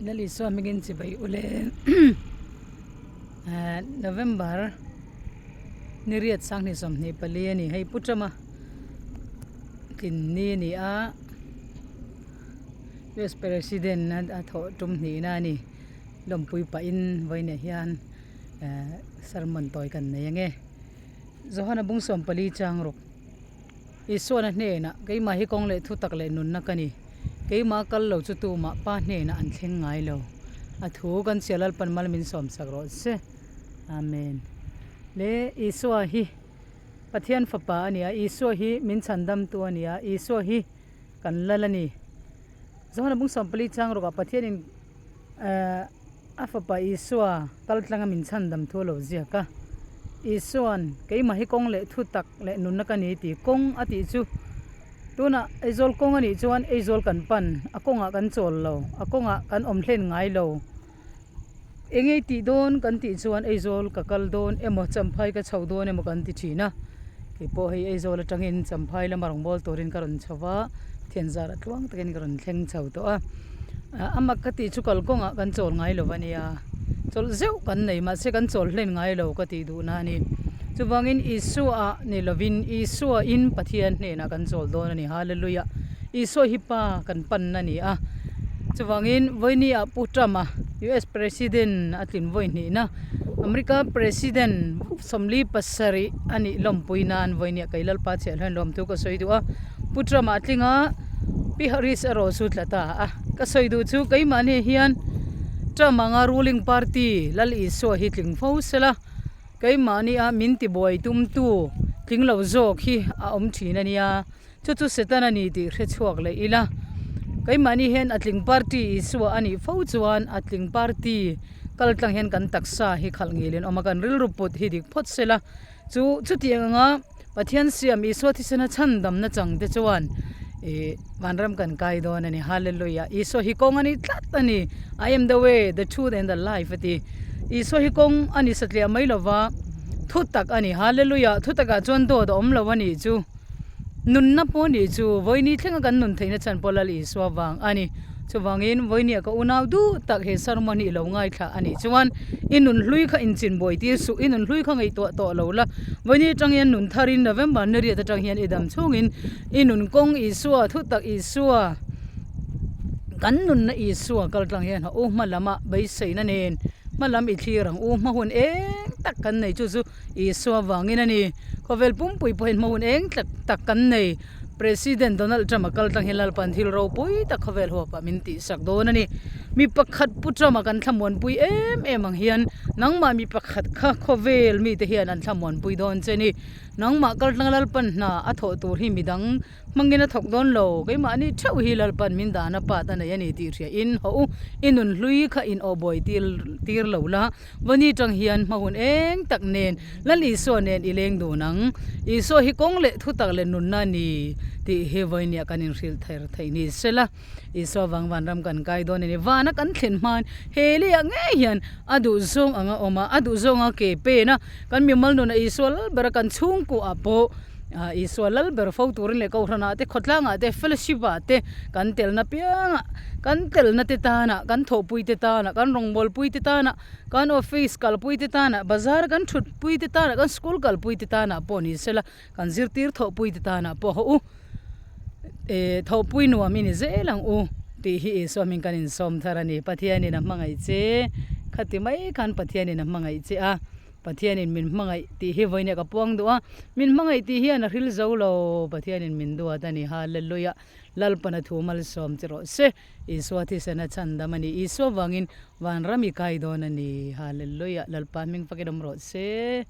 Lal Isua hmingin chibai ule November ni riat sanghnih 24 a ni hei Pu Trump-a tlinni a ni a US President a thawh tum hnihna a ni lawmpui pahin vawiinah hian sermon tawi kan nei ange Johana bung 14 chang ruk. Isuana hnenah, Keimah hi kawng leh thutak leh nunna ka ni. Keimah kal lo chu tumah Pa hnenah an thleng ngai lo. A thu kan chhia Lalpan mal min sawmsak rawh se. Amen. Le Isua hi Pathian fapa a ni a, Isua hi min chhandamtu a ni a, Isua hi kan lal a ni. Johana bung 14 chang rukah Pathianin A fapa Isua kal tlanga min chhandam thu a lo ziak a. Isua'n, Keimah hi kawng leh thu tak leh nunna ka ni tih kawng a tih chu tunah Aizawl kawng a nih chuan Aizawl kan pan, a kawngah kan chawl lo, a kawngah kan awm hlen ngai lo. Engei tih dawn kan tih chuan Aizawl ka kal dawn emaw Champhai ka chho dawn emaw kan ti thin a. Kei pawh hei Aizawl atangin Champhai lama rawngbâwl turin ka rawn chho va, thianzar a tluang takin ka rawn thleng chho tawh a. A mak ka tih chu kalkawngah kan chawl ngai lo a nia, chawlh zeuh kan nei mahse kan chawl hlen ngai lo ka tih duhna a ni. Chuvangin Isua ni lovin Isua in Pathian hnenah kan chawl dawn a ni, Hallelujah! Isua hi Pa kan panna a ni a. Chuvangin vawinia Pu Trump-a US President a tlin vawi hnihna, America President 47 a nih lawmpui nan vawinia kei Lalpa chhiah hlen lawmthu ka sawi duh a. Pu Trump-a tling a, Pi Harris erawh chu tla ta a. Ka sawi duh chu keimahni hian Trump anga ruling party Lal Isua hi tling fo sela, keimahni a min tibuai tumtu tling lo zawk hi a awm thin a nia. Chu chu Setana ni tih hre chhuak leh ila. Keimahni hian a tling party Isua a nih fo chuan a tling party kal tlang hian kan taksa hi khalh ngilin awm a, kan rilru put hi dik phawt sela. Chu chutiang anga Pathian siam Isua thisena chhandamna chang te chuan ih vanram kan kai dawn a ni. Hallelujah! Isua hi kawng a ni tlat a ni. I am the way, the truth and the life a ti. Isua hi kawng a ni satliah mai lova thu tak a ni. Hallelujah! Thu takah chuan dawt a awm lo a nih chu. Nunna pawh nih chu vawiini thlenga kan nun theihna chhan pawh Lal Isua vang a ni. Chuvangin vawinia ka unau duh tak he sermon hi i lo ngaithla a nih chuan i nun hlui kha inchinbuai tir suh, i nun hlui kha ngaihtuah tawh lo la. Vawiini atang hian nun tharin November ni riat atang hian i dam chhungin i nun kawng Isua, thutak Isua, kan nunna Isua kal tlang hian ha u hma lamah beiseina nen hma lam i thlir ang u, hma hun eng tak kan nei chu chu Isua vangin a ni. Khawvel pumpui pawhin hma hun eng tak tak kan nei. President Donald Trump a kal tlang hian Lalpan thil ropui tak khawvel huapah min tihsak dawn a ni. Mi pakhat Pu Trump a kan thlamuanpui em em ang hian nangmah mi pakhat kha khawvel mite hian an thlamuanpui dawn che ni. Nangmah kal tlang Lalpan hna a thawh tur hi midang hmangin a thawk dawn lo. Keimahni theuh hi Lalpan min dahna pat a nei a ni tih hria in haw u. I nun hlui kha in aw buai tir tir lo la. Vawni tang hian hma hun eng tak nen Lal Isua nen i leng dun ang. Isua hi kawng leh thutak leh nunna a ni tih hi vawinia kan inhrilh ther theih ni sela. Isua vang vanram kan kai dawn a ni. Vana kan thlen hmain he leiah ngei hian a duhzawng anga awm a, a duhzawnga ke pen a, kan mimal nunah Isua lal bera kan chhungkuah pawh Isua lal ber fo turin leh Kohhranah te, khawtlangah te, fellowship ah te kan telna piangah, kan telna te tanah, kan thawhpui te tanah, kan rawngbawlpui te tanah, kan office kalpui te tanah, bazar kan thutpui te tanah, kan school kalpui te tanah pawh ni sela, kan zirtir thawhpui te tanah pawh haw u. Eh thawhpui nuam i ni zel ang u tih hi Isua hming kan insawm thar a ni. Pathianin a hmangaih che, khati mai khan Pathianin a hmangaih che a. Pathianin min hmangaih tih hi vawinia ka puang duh a, min hmangaih tih hian a hril zo lo, Pathianin min duat a ni, Hallelujah, Lalpana thu malsawm che rawh se, Isua thisen a chhandam a ni, Isua vangin vanram i kai dawn a ni, Hallelujah, Lalpa hming fakin awm rawh se.